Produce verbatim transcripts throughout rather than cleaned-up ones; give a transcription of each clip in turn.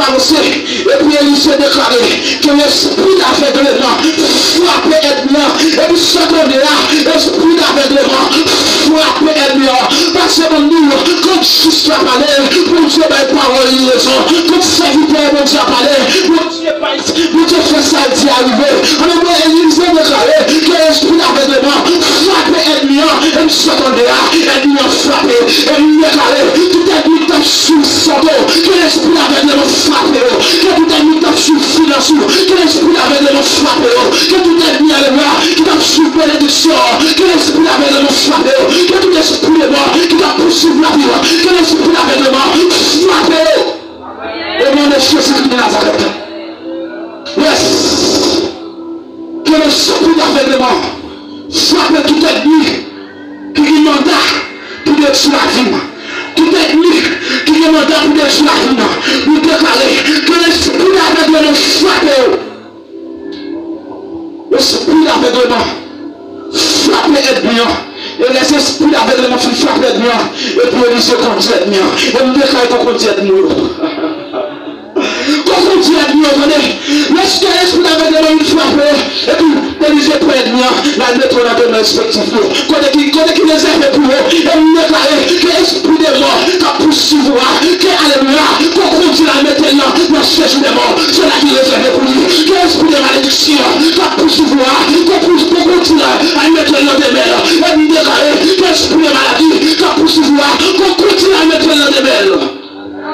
avanse. Epi Elize deklare ke lespri davègleman frape ènmi an. Epi sa tonde a, lespri davègleman frape ènmi an. Paske ban nou, kan jis la pale, Bondye bay pawòl li rezon. Kan sèvitè Bondye a pale, Bondye bay, Bondye fè sa l di a rive. Ann nou wè Elize deklare ke lespri davègleman frape ènmi an. Epi sa tonde a, ènmi an frape. Epi m deklare, tout ènmi k t ap swiv Santo, ke lespri davègleman frape yo. Ke tout ènmi k t ap swiv finans ou, ke lespri davègleman frape yo. Ke tout ènmi, alelouya, ki t ap swiv benediksyon an, ke lespri davègleman frape yo. Ke tout espri de mò ki t ap pousuiv lavi w, ke lespri davègleman frape yo. O non de Jezi de Nazarèt. Yes. Ke lespri davègleman frape tout ènmi ki gen manda pou detwi lavi m. Tout ènmi ki gen manda pou detwi lavi m. Nou deklare ke lespri davègleman frape yo. Lespri davègleman frape ènmi an. E lè lespri davègleman fin frape ènmi an, epi Elize kondi ènmi an. E m deklare kondi ènmi yo. Kondi ènmi yo, tande. Lèske lespri davègleman vin frape yo, epi Elize pran ènmi an, l al mete yo nan demen respektif yo. Kote ki, kote ki rezève pou yo, e m deklare ke espri de mò k ap pousuiv ou a, ke, alelouya, ke w kondi l al mete l nan, nan sejou de mò, sela ki rezève pou li. Ke espri de malediksyon k ap pousuiv ou a, ke w pou, ke w kondi l al mete l nan demen l. E m deklare ke espri de maladi k ap pousuiv ou a, ke w kondi l al mete l nan demen l.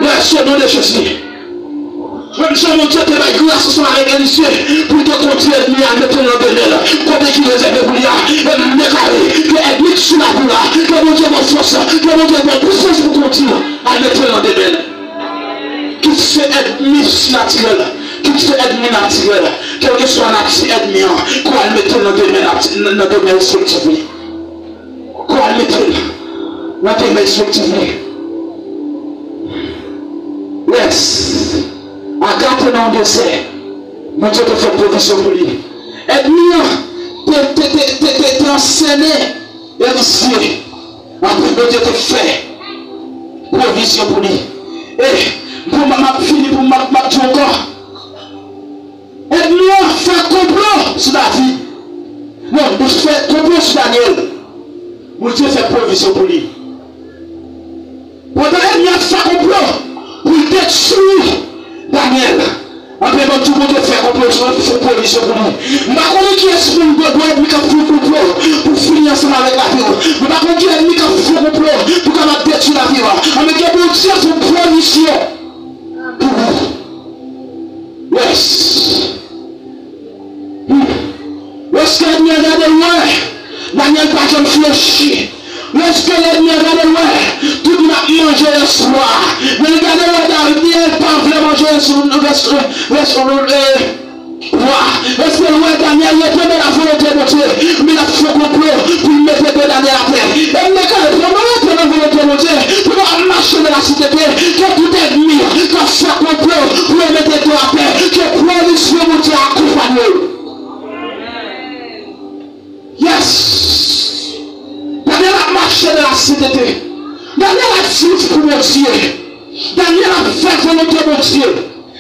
Yes, o non de Jezi. Menm jan Bondye te bay gras ansanm avèk Elize pou l te kondi ènmi a mete l nan demen l, kote ki rezève pou li a, e m deklare ke ènmi k sou lavi w la, ke Bondye ba w fòs, ke Bondye ba w pwisans pou kondi l al mete l nan demen l. Kit se ènmi sinatirèl, kit se ènmi natirèl, kèlkeswa nati ènmi an, ke w al mete l nan demen, nan demen respektif li. Ke w al mete l nan demen respektif li. Yes. Aga te nan yon dezè. Bondye te fè pwovizyon pou li. Ènmi an te, te, te, te, te, te ansène Elize. Apre Bondye te fè pwovizyon pou li. E pou m, m ap fini, pou m, m ap, m ap di w ankò. Ènmi an fè konplo sou David. Non, li fè konplo sou Danyèl. Bondye fè pwovizyon pou li. Pandan ènmi an fè konplo pou l detwi Danyèl, anben, ban m di w, Bondye fè konplo, fè pwovizyon pou li. M pa konnen kiyès moun, gwo, gwo ènmi k ap fè konplo pou fini ansanm avèk lavi w. M pa konnen ki ènmi k ap fè konplo pou kapab detwi lavi w. Anben, ke Bondye fè pwovizyon pou ou. Yes. Hmm. Lèske ènmi an gade l wè Danyèl pa janm flechi. Lèske lènmi an gade l wè tout moun ap manje rès wa. Men li gade l wè Danyèl pa vle manje rès, rès, rès, eh, wa. Lèske l wè Danyèl rete nan lavolonte Bondye, men l ap fè konplo pou l mete do Danyèl atè. E m deklare, pandan w rete nan volonte Bondye, pandan w ap mache nan lasentete, ke tout ènmi k ap fè konplo pou yo mete do atè, ke pwovizyon Bondye akonpanye w. Yes! Danyèl ap mache nan lasentete. Danyèl ap viv pou Bondye. Danyèl ap fè volonte Bondye.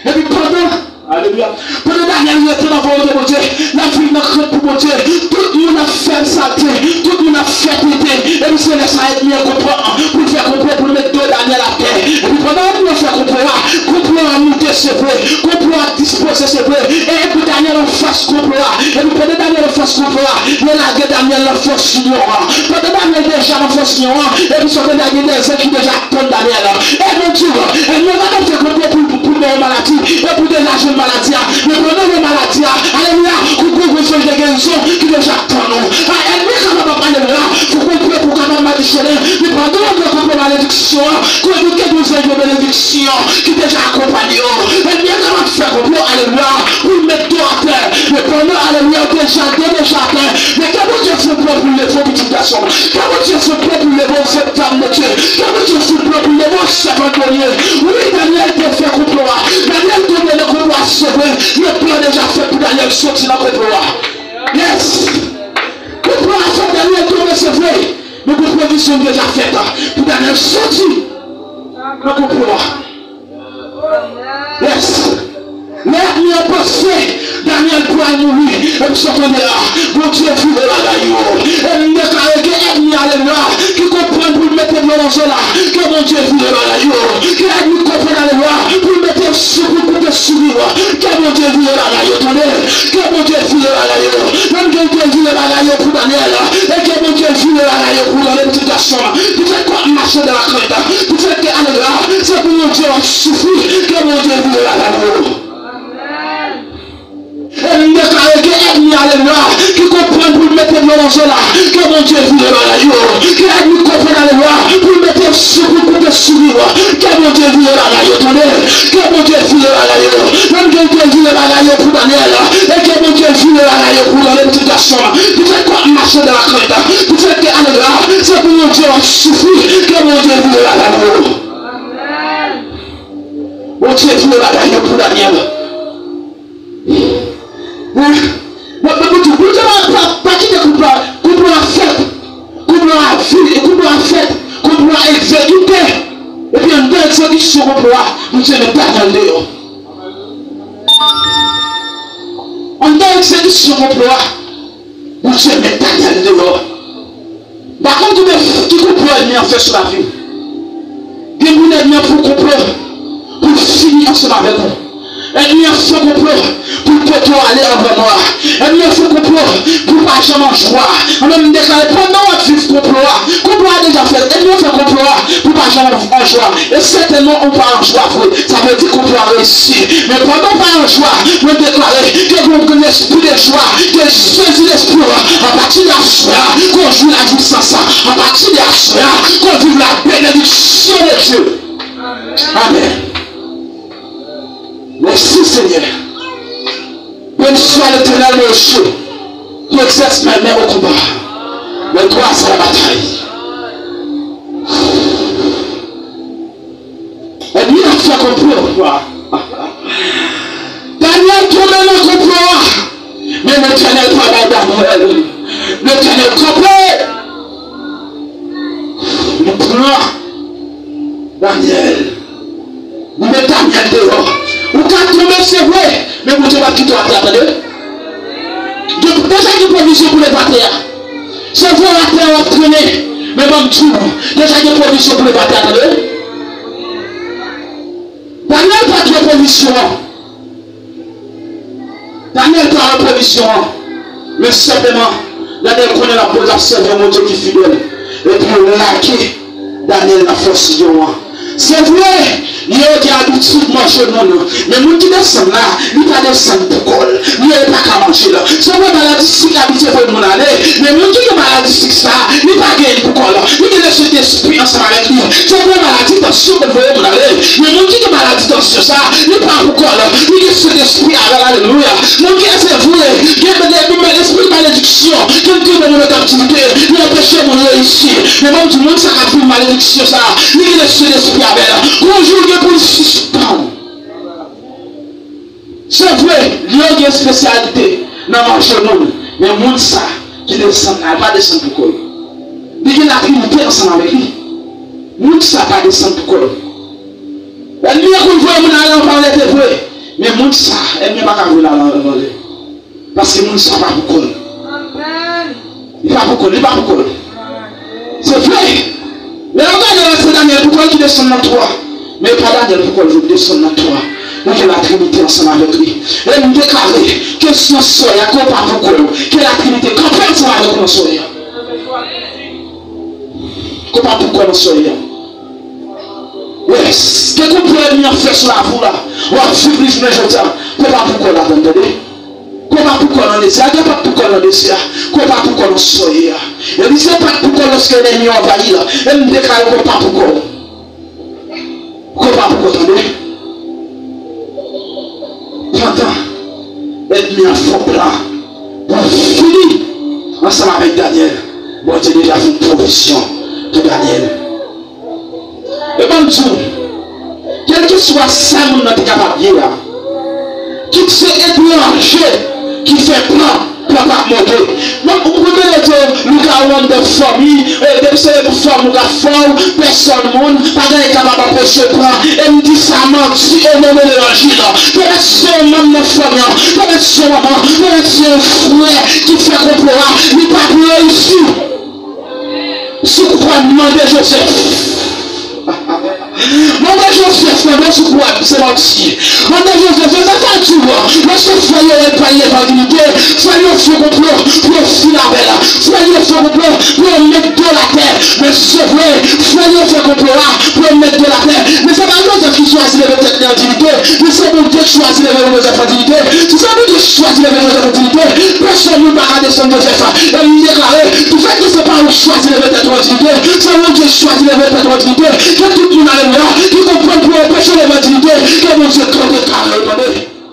Epi pandan, alelouya, pandan Danyèl rete nan volonte Bondye, l ap viv nan krent pou Bondye, tout moun ap fè l salte, tout moun ap fè tenten. Epi se lè sa ènmi an konprann pou l fè konplo pou l met do Danyèl atè. Epi pandan ènmi an fè konplo a, konplo a moute, se vre, konplo a dispoze, se vre. E epi Danyèl anfas konplo a. Epi pandan Danyèl anfas konplo a, yo lage Danyèl nan fòs lyon an. Pandan Danyèl deja nan fòs lyon an, epi sa vle di gen de zanj ki deja ap tann Danyèl. E Bondye, ènmi an pa t ap fè konplo pou, pou, pou l ba w maladi, e pou deja jwenn maladi a. Men pandan w gen maladi a, alelouya, ou gen yon zanj de gerizon ki deja ap tann ou. A, ènmi an kapab ap, alelouya, fè konplo pou w kapab madichone. Men pandan w gen konplo malediksyon an, kote ou gen yon zanj de benediksyon ki deja akonpanye w. Ènmi an kapab fè konplo, alelouya, pou l met do atè. Men pandan, alelouya, w deja, do deja atè. Men ke Bondye fè konplo pou l leve w, pitit gason m. Ke Bondye fè konplo pou l leve w, sèvitè Bondye. Ke Bondye fè konplo pou l leve w, sèvant Bondye. Wi, Danyèl te fè konplo a. Danyèl tonbe nan konplo a, se vre. Men plan deja fèt pou Danyèl soti nan konplo a. Yes. Konplo a fèt, Danyèl tonbe, se vre. Men gon pwovizyon deja fèt pou Danyèl soti nan konplo a. Yes. Lè ènmi an panse Danyèl pral mouri, epi sa w tande a, Bondye vire bagay yo. E m deklare ke ènmi a, alelouya, ki konprann pou l mete dlo nan zo la, ke Bondye vire bagay yo. Ke ènmi konprann, alelouya, pou l mete sou, pou l koupe souri w, ke Bondye vire bagay yo, tande. Ke Bondye vire bagay yo. Menm jan l te vire bagay yo pou Danyèl, e ke Bondye vire bagay yo pou nou, menm ti gason. Poutèt ke w ap mache nan lakont, poutèt ke, alelouya, se pou Bondye w ap soufri, ke Bondye vire bagay yo. E m deklare ke ènmi, alelouya, ki konprann pou l mete dlo nan zo la, ke Bondye vire bagay yo. Ke ènmi konprann, alelouya, pou l mete sou, pou l koupe souri w, ke Bondye vire bagay yo, tande. Ke Bondye vire bagay yo. Menm jan l te vire bagay yo pou Danyèl, e ke Bondye vire bagay yo pou nou, menm ti gason. Poutèt ke w ap mache nan lakont, poutèt ke, alelouya, se pou Bondye w ap soufri, ke Bondye vire bagay yo. Bondye vire bagay yo pou Danyèl. Hein? Bon, bon, bon, Bondye, Bondye pa, pa, pa kite koup la, koup la fèt. Koup la vi, koup la fèt. Koup la egzekite. Epi anndan egzekisyon konplo a, Bondye met Danyèl deyò. Anndan egzekisyon konplo a, Bondye met Danyèl deyò. M pa konn ki, ki konplo ènmi an fè sou lavi w. Gen moun ènmi an fè konplo pou l fini ansanm avèk ou. Ènmi an fè konplo pou l pote w ale anvan mò a. Ènmi an fè konplo pou w pa janm an jwa. Anben, m deklare, pandan w ap viv konplo a, konplo a deja fèt. Ènmi an fè konplo a pou w pa janm an jwa. E sètènman, ou pa an jwa vre. Sa vle di konplo a reyisi. Men pandan w pa an jwa, mwen deklare ke gen yon lespri de jwa, ke Jezi lespri w, apati de aswè a, ke w jwi lajwisans, apati de aswè a, ke w viv la bénédiction de Dieu. Amen. Merci, Seigneur. Béni soit l'Éternel, mes cieux, qui exerce mes mains au combat, mes doigts à la bataille. Ènmi an fè konplo. Danyèl tonbe nan konplo a. Men Letènèl pa bay Danyèl. Letènèl kanpe. Li pran Danyèl. Li met Danyèl deyò. Ou ka tonbe, se vre, men Bondye p ap kite w atè a, tande. Gen, deja gen pwovizyon pou leve atè a. Se vre, atè a w ap trennen, men ban m di w, deja gen pwovizyon pou leve atè a, tande. Danyèl pa t wè pwovizyon an. Danyèl pa wè pwovizyon an, men senpleman, Danyèl konnen l ap, l ap sèvi yon Bondye ki fidèl, epi yo lage Danyèl nan fò Sidon an. Se vre, Leyon gen abitid manje moun, men moun ki desann la, li pa desann pou kò l. Leyon pa ka manje l. Se vre, maladi sik abitye voye moun ale, men moun ki gen maladi sik sa, li pa genyen l pou kò l. Li gen lespri ansanm avèk li. Se vre, maladi tansyon konn voye moun ale. Men moun ki gen maladi tansyon sa, li pa pou kò l. Li gen Sentespri avè l, alelouya. Moun ki, se vre, gen, gen, gen lespri malediksyon ki antre nan moun nan kaptivite, li anpeche moun reyisi. Men ban m di, moun sa k ap viv malediksyon sa, li gen Sentespri avè l. Gon jou, li gen pou l sispann. Se vre, Leyon gen espesyalite nan manje moun, men moun sa ki desann la, li pa desann pou kò l. Li gen latrinite ansanm avèk li. Moun sa pa desann pou kò l. Ènmi an konn voye moun ale anvan lè, se vre, men moun sa, ènmi an pa ka voye l ale anvan lè. Paske moun sa pa pou kò l. Li pa pou kò l, li pa pou kò l. Se vre. Lè yo gade yo, se Danyèl pou kò l ki desann nan twou a. Men e pa Danyèl pou kò l vin desann nan twou a. Li gen Latrinite ansanm avèk li. E m deklare ke si nan swè a, ke w pa pou kò w, ke Latrinite kanpe ansanm avèk ou nan swè a. Ke w pa pou kò w nan swè a. Yes. Ke konplo ènmi an fè sou lavi w la, w ap viv li jounen jodi a. Ke w pa pou kò w ladan l, tande. Ke w pa pou kò w nan dezi a, ke w pa pou kò w nan dezi a, ke w pa pou kò w nan sa w ye a. Epi si w pa t pou kò w lòske ènmi an anvayi l, e m deklare ke w pa pou kò w. Ke w pa pou kò w, tande. Pandan ènmi an fè plan pou fini ansanm avèk Danyèl, Bondye deja fè yon pwovizyon pou Danyèl. E ban m di w, kèlkeswa sa moun nan te kapab ye a, kit se etranje ki fè plan, Papa ap monte. Donk, ou konn tande yo di, lougawou anndan fanmi, e, depi se pou fanmi ou ka fè w, pèsòn moun pa gen anyen kapab anpeche w pran. E m di sa manti o non de levanjil. Petèt se yon manm nan fanmi an, petèt se yon manman, petèt se yon frè ki fè konplo a, li pa pou reyisi. Si w kwè, mande Jozèf. Mande Jozèf, mande si w kwè se manti. Mande Jozèf, Jozèf a di w, lòske frè yo wè l pral leve an diyite, frè yo fè konplo pou yo fini avè l. Frè yo fè konplo pou yo met do l atè. Men si se vre, frè yo fè konplo a pou yo met do l atè. Men se pa Jozèf ki chwazi leve tèt li an diyite, men se Bondye ki chwazi leve Jozèf an diyite. Si se Bondye ki chwazi leve Jozèf an diyite, pèsòn moun pa ka desann Jozèf. E m deklare, toufèt ke se pa ou ki chwazi leve tèt ou an diyite, se Bondye ki chwazi leve tèt ou an diyite. Ke tout moun, alelouya, ki konprann pou yo anpeche w leve an diyite, ke Bondye kanpe kare w, tande.